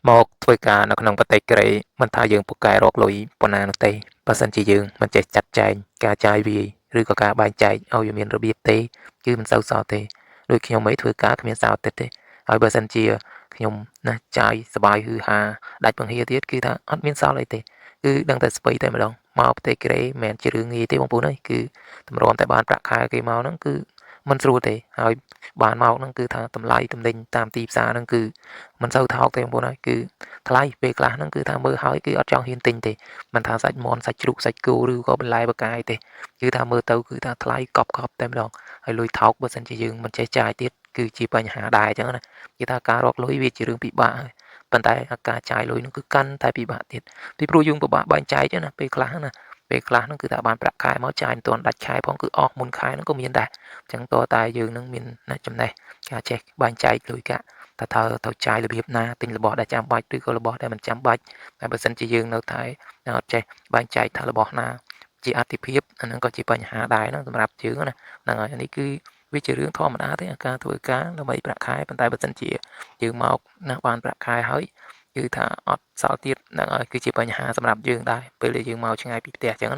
មកធ្វើការនៅក្នុងប្រទេសកូរ៉េមិនថាយើងពូកែរកលុយប៉ុណ្ណានោះទេបើសិនជាយើងមិនចេះចាត់ចែងការចាយវាយឬក៏ការបែងចែកឲ្យវាមានរបៀបទេគឺមិនសូវសល់ទេដូចខ្ញុំអីធ្វើការគ្មានសៅរ៍អាទិត្យទេហើយបើសិនជាខ្ញុំណាចាយសបាយហឺហាដាច់ពង្ហាទៀតគឺថាអត់មានសល់អីទេគឺដឹងតែស្ពៃតែម្ដងមកប្រទេសកូរ៉េមិនមែនជារឿងងាយទេបងប្អូនអើយគឺតម្រាំតែបានប្រាក់ខែគេមកហ្នឹងគឺមិនស្រួលទេហើយបានមកហ្នឹងគឺថាតម្លៃទំនិញតាមទីផ្សារហ្នឹងគឺមិនសូវថោកទេបងប្អូនអើយគឺថ្លៃពេលខ្លះហ្នឹងគឺថាមើលហើយគឺអត់ចង់ហ៊ានទិញទេមិនថាសាច់មាន់សាច់ជ្រូកសាច់គោឬក៏បន្លែបកាយទេគឺថាមើលទៅគឺថាថ្លៃកប់កប់តែម្ដងហើយលុយថោកបើសិនជាយើងមិនចេះចាយទៀតគឺជាបញ្ហាដែរអញ្ចឹងណាគេថាការរកលុយវាជារឿងពិបាកហើយប៉ុន្តែការចាយលុយនោះគឺកាន់តែពិបាកទៀតពីព្រោះយើងពិបាកបែងចែកណាពេលខ្លះណាពេលខ្លះហ្នឹងគឺថាបានប្រាក់ខែមកចាយមិនទាន់ដាច់ខែផងគឺអស់មុនខែហ្នឹងក៏មានដែរអញ្ចឹងតើតែយើងនឹងមានចំណេះការចេះបែងចែកលុយកាក់តើត្រូវចាយរបៀបណាទិញរបស់ដែលចាំបាច់ឬក៏របស់ដែលមិនចាំបាច់តែបើសិនជាយើងនៅតែអត់ចេះបែងចែកថារបស់ណាជាអតិភិបអាហ្នឹងក៏ជាបញ្ហាដែរណាសម្រាប់យើងណាហ្នឹងហើយនេះគឺវាជារឿងធម្មតាទេការធ្វើការដើម្បីប្រាក់ខែប៉ុន្តែបើសិនជាយើងមកណាបានប្រាក់ខែហើយគឺថាអត់សល់ទៀតហ្នឹងហើយគឺជាបញ្ហាសម្រាប់យើងដែរពេលដែលយើងមកឆ្ងាយពីផ្ទះអញ្ចឹង។